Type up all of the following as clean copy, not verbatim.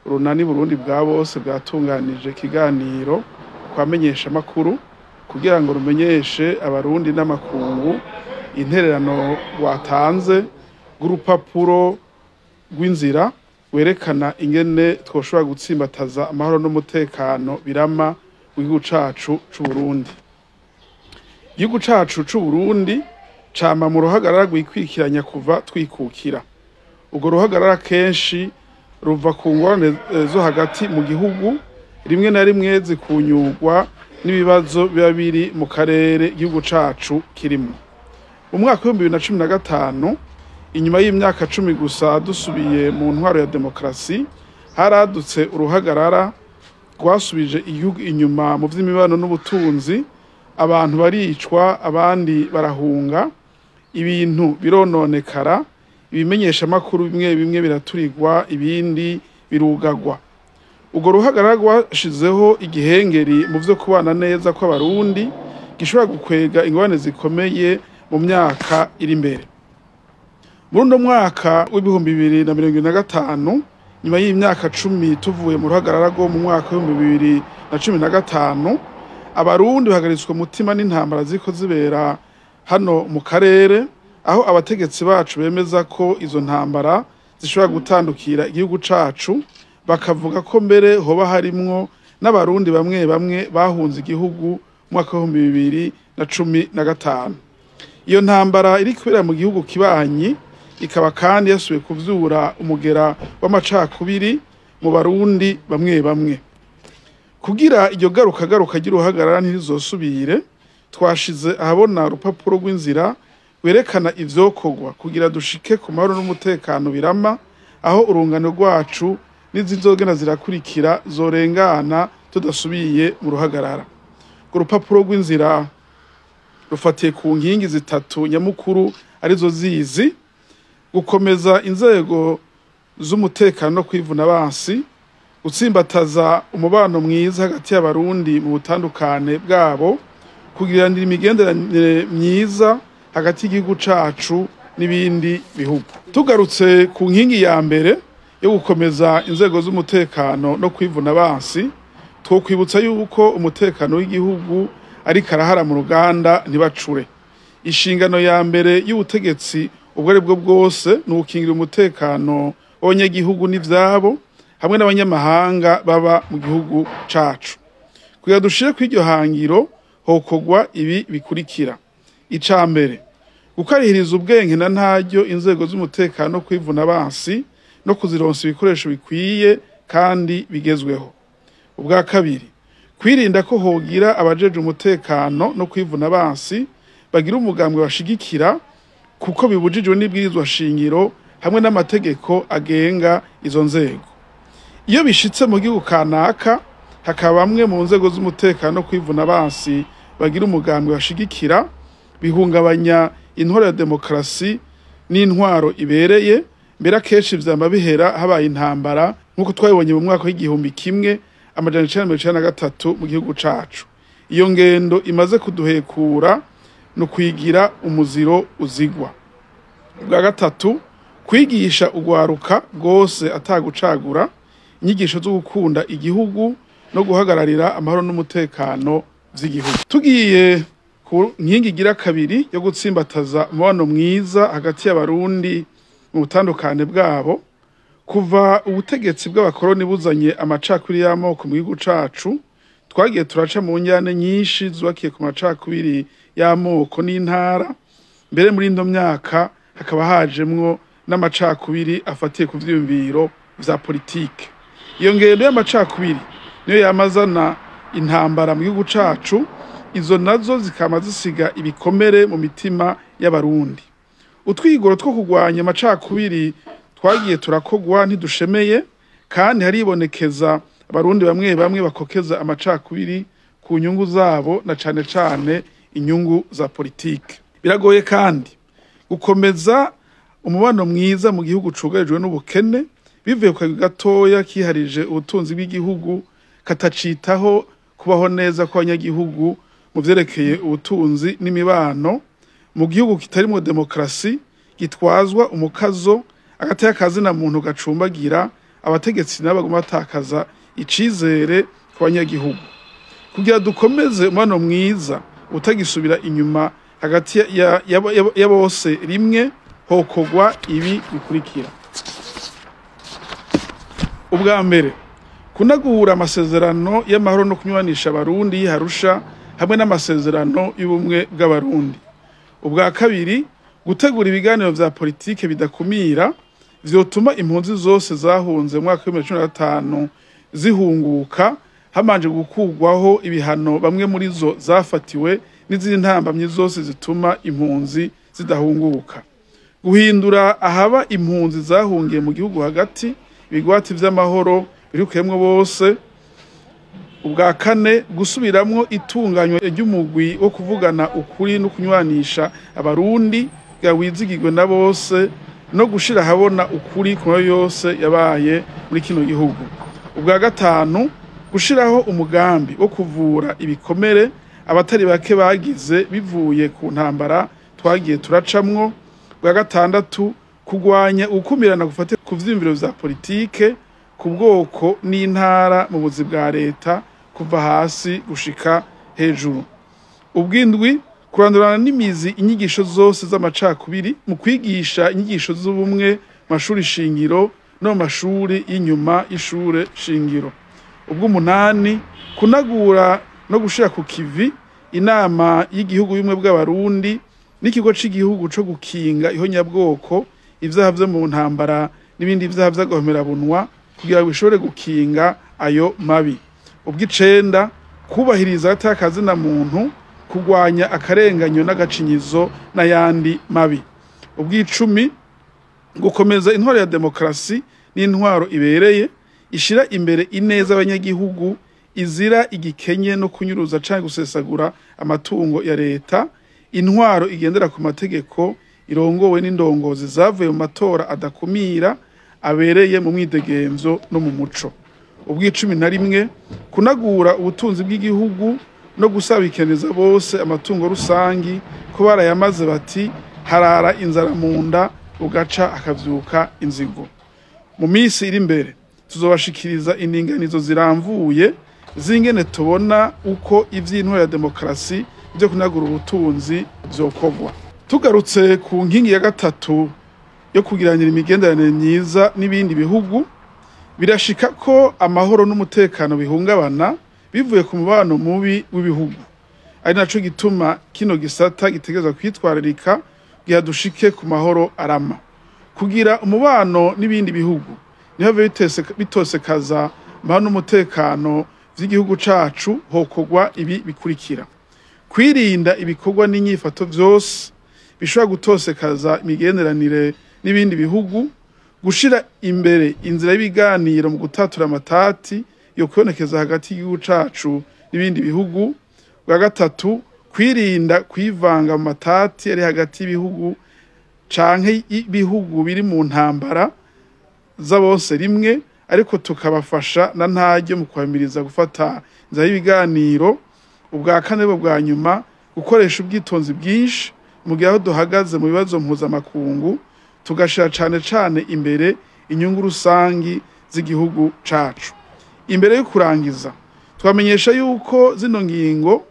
Urunani Burundi bwa bose bwatunganije ikiganiro kwamenyesha amakuru kugira ngo rumenyeshe abarundi n'amakungu intererano rwatanze rw'urupapuro rw'inzira werekana ingene twoshobora gutsimbataza amahoro n'umutekano birama w'igihugu cacu c'Uburundi. Igihugu cacu c'Uburundi cama mu ruhagarara rwikwikiranya kuva twikukira. Urwo ruhagarara kenshi ruva ku ngorane zo hagati mu gihugu, rimwe na rimwe zikunyurwa n'ibibazo biba biri mu karere igihugu cacu kirimwo. Mu mwaka w'2015, inyuma y'imyaka 10 gusa dusubiye mu ntwaro ya demokarasi, haradutse uruhagarara rwasubije igihugu inyuma mu vy'imibano n'ubutunzi, abantu baricwa, abandi barahunga, ibintu birononekara, ibimenyesha makuru bimwe bimwe biraturirwa, ibindi birugagwa. Urwo ruhagarara rwashizeho igihengeri mu vyo kubana neza kw'abarundi, gishobora gukwega ingorane zikomeye mu myaka iri imbere. Muri uno mwaka w'2025, nyuma y'imyaka 10 tuvuye mu ruhagarara rwo mu mwaka w'2015, abarundi bahagaritswe umutima n'intambara ziriko zibera hano mu karere, aho abategetsi bacu bemeza ko izo ntambara zishobora gutandukira igihugu cacu, bakavuga ko mbere hoba harimwo n'abarundi bamwe bamwe bahunze igihugu mu mwaka w'2015. Iyo ntambara iri kubera mu gihugu kibanyi ikaba kandi yasubiye kuvyura umugera w'amacakubiri mu barundi bamwe bamwe. Kugira iryo garuka garuka ry'uruhagarara ntirizosubire, twashize ahabona urupapuro rw'inzira werekana ivyokorwa kugira dushike ku mahoro n'umutekano birama, aho urungano rwacu n'izizogenda zirakurikira zorengana tudasubiye mu ruhagarara. Urwo rupapuro rw'inzira rufatiye ku nkingi zitatu nyamukuru arizo zizi: gukomeza inzego z'umutekano no kwivuna abansi, gutsimbataza umubano mwiza hagati y'abarundi mu butandukane bwabo, kugiranira imigenderanire myiza hagati y'igihugu cacu n'ibindi bihugu. Tugarutse ku nkingi ya mbere yo gukomeza inzego z'umutekano no kwivuna abansi, twokwibutsa yuko umutekano w'igihugu ari karahara mu ruganda ntibacure. Inshingano ya mbere y'ubutegetsi ubwo ari bwo bwose ni ugukingira umutekano w'abanyagihugu n'ivyabo hamwe n'abanyamahanga baba mu gihugu cacu. Kugira dushire kw'iryo hangiro hokorwa ibi bikurikira: ica mbere, gukarihiriza ubwenge na ntaryo inzego z'umutekano kwivuna abansi no kuzironsa ibikoresho bikwiye kandi bigezweho. Ubwa kabiri, kwirinda ko hogira abajeje umutekano no kwivuna abansi bagira umugambwe bashigikira, kuko bibujijwe n'ibwirizwa shingiro hamwe n'amategeko agenga izo nzego. Iyo bishitse mu gihugu kanaka hakaba bamwe mu nzego z'umutekano kwivuna abansi bagira umugambwe bashigikira, bihungabanya intwaro ya demokarasi n'intwaro ibereye, mbere akenshi vyama bihera habaye intambara nk'uko twabibonye mu mwaka w'1993 mu gihugu cacu. Iyo ngendo imaze kuduhekura no kwigira umuziro uzigwa. Ubwa gatatu, kwigisha ugwaruka rwose atagucagura inyigisho zo gukunda igihugu no guhagararira amahoro n'umutekano vy'igihugu. Tugiye ku nkingi igira kabiri yo gutsimbataza umubano mwiza hagati y'abarundi mu butandukane bwabo, kuva ubutegetsi bw'abakoroni buzanye amacakubiri y'amoko mu gihugu cacu, twagiye turaca mu njyane nyinshi zubakiye ku macakubiri y'amoko n'intara, mbere muri ino myaka hakaba hajemwo n'amacakubiri afatiye ku vyiyumviro vya politike. Iyo ngendo y'amacakubiri niyo yamazana intambara mu gihugu cacu, izo nazo zikama zisiga ibikomere mu mitima y'abarundi. Utwigoro two kurwanya amacakubiri twagiye turakogwa ntidushemeye, kandi haribonekeza abarundi bamwe bamwe bakokeza amacakubiri ku nyungu zabo na cane cane inyungu za politike. Biragoye kandi gukomeza umubano mwiza mu gihugu cugarijwe n'ubukene, bivuye ku gatoya kiharije ubutunzi bw'igihugu katacitaho kubaho neza kw'abanyagihugu mu vyerekeye ubutunzi n'imibano, mu gihugu kitarimwo demokarasi gitwazwa umukazo, agateka kazina muntu gacumbagira, Abategetsi nabo baguma batakaza icizere ku banyagihugu. Kugira dukomeze umubano mwiza utagisubira inyuma hagati ya bose rimwe, hokorwa ibi bikurikira. Ubwa mbere, kunagura amasezerano y'amahoro no kunywanisha Abarundi y'Arusha hamwe n'amasezerano y'ubumwe bw'Abarundi. Ubwa kabiri, gutegura ibiganiro vya politike bidakumira vyotuma impunzi zose zahunze mu mwaka w'ibihumbi bibiri na cumi na gatanu zihunguka, habanje gukurwaho ibihano bamwe muri zo zafatiwe n'izindi ntambamyi zose zituma impunzi zidahunguka. Guhindura ahaba impunzi zahungiye mu gihugu hagati ibigwati vy'amahoro birukiyemwo bose. Ubwa kane, gusubiramwo itunganywa ry'umugwi wo kuvugana ukuri no kunywanisha Abarundi bwa wizigirwe na bose, no gushira ahabona ukuri ku mabi yose yabaye muri kino gihugu. Ubwa gatanu, gushiraho umugambi wo kuvura ibikomere abatari bake bagize bivuye ku ntambara twagiye turacamwo. Ubwa gatandatu, kugwanya ugukumirana gufate ku vyiyumviro vya politike, ku bwoko n'intara mu buzi bwa leta kuva hasi gushika hejuru. Ubwindwi, kurandurana n'imizi inyigisho zose z'amacakubiri mu kwigisha inyigisho z'ubumwe mu mashuri shingiro no mu mashuri y'inyuma y'ishure shingiro. Ubw'umunani, kunagura no gushira ku kivi inama y'igihugu y'ubumwe bw'Abarundi n'ikigo c'igihugu co gukinga ihonyabwoko, ivyaha vyo mu ntambara n'ibindi vyaha vy'agahomerabunwa kugira ngo bishobore gukinga ayo mabi. Ubw'icenda, kubahiriza agateka muntu, kugwanya akarenganyo n'agacinyizo n'ayandi mabi. Ubw'icumi, gukomeza intwaro ya demokarasi n'intwaro ibereye ishira imbere ineza abanyagihugu, izira igikenye no kunyuruza canke gusesagura amatungo ya leta, intwaro igendera ku mategeko irongowe n'indongozi zavuye mu matora adakumira abereye mu mwidegemvyo no mu muco. Ubw'icumi na rimwe, kunagura ubutunzi bw'igihugu no gusabikaniza bose amatungo rusangi, ko barayamaze bati harara inzara mu nda ugaca akavyuka inzigo. Mu minsi iri imbere tuzobashikiriza indinganizo ziramvuye z'ingene tubona uko ivy'intwaro ya demokarasi vyo kunagura ubutunzi vyokorwa. Tugarutse ku nkingi ya gatatu yo kugiranira imigenderanire myiza n'ibindi bihugu, birashika ko amahoro n'umutekano bihungabana bivuye ku mubano mubi w'ibihugu, ari naco gituma kino gisata gitegerezwa kwitwararika kugira dushike ku mahoro arama. Kugira umubano n'ibindi bihugu ntihave bitosekaza amahoro n'umutekano vy'igihugu cacu, hokorwa ibi bikurikira: kwirinda ibikorwa n'inyifato vyose bishobora gutosekaza imigenderanire n'ibindi bihugu, gushira imbere inzira y'ibiganiro mu gutatura amatati yo kubonekeza hagati y'igihugu cacu n'ibindi bihugu. Bwa gatatu, kwirinda kwivanga mu matati ari hagati y'ibihugu canke ibihugu biri mu ntambara z'abose rimwe, ariko tukabafasha na ntaryo mu kwamiriza gufata inzira y'ibiganiro. Ubwa kane bwa nyuma, gukoresha ubwitonzi bwinshi mu gihe aho duhagaze mu bibazo mpuzamakungu, tugashira cane cane imbere inyungu rusangi z'igihugu cacu. Imbere yo kurangiza, twamenyesha yuko zino ngingo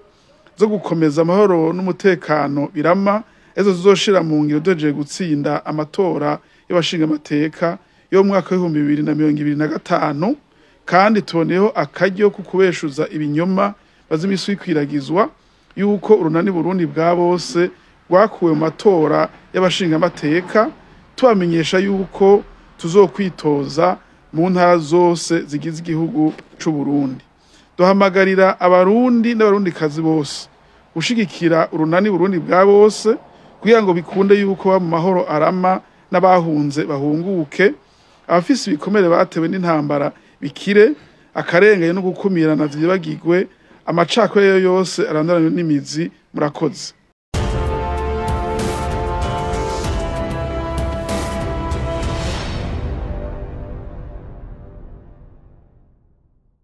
zo gukomeza amahoro n'umutekano birama ezo zizoshira mu ngiro duhejeje gutsinda amatora y'abashingamateka yo mu mwaka w'ibihumbi bibiri na mirongo ibiri na gatanu, kandi tuboneyeho akaryo ko kubeshuza ibinyoma bazi imisi bikwiragizwa yuko urunani Burundi bwa bose rwakuwe mu matora y'abashingamateka, tubamenyesha yuko tuzokwitoza mu ntara zose zigize igihugu c'u Burundi. Duhamagarira Abarundi n'Abarundikazi bose gushigikira urunani Burundi bwa bose kugira ngo bikunde yuko ba mu mahoro arama n'abahunze bahunguke, abafise ibikomere batewe n'intambara bikire, akarengane no gukumirana vyibagirwe, amacakubiri yose aranduranywe n'imizi. Murakoze.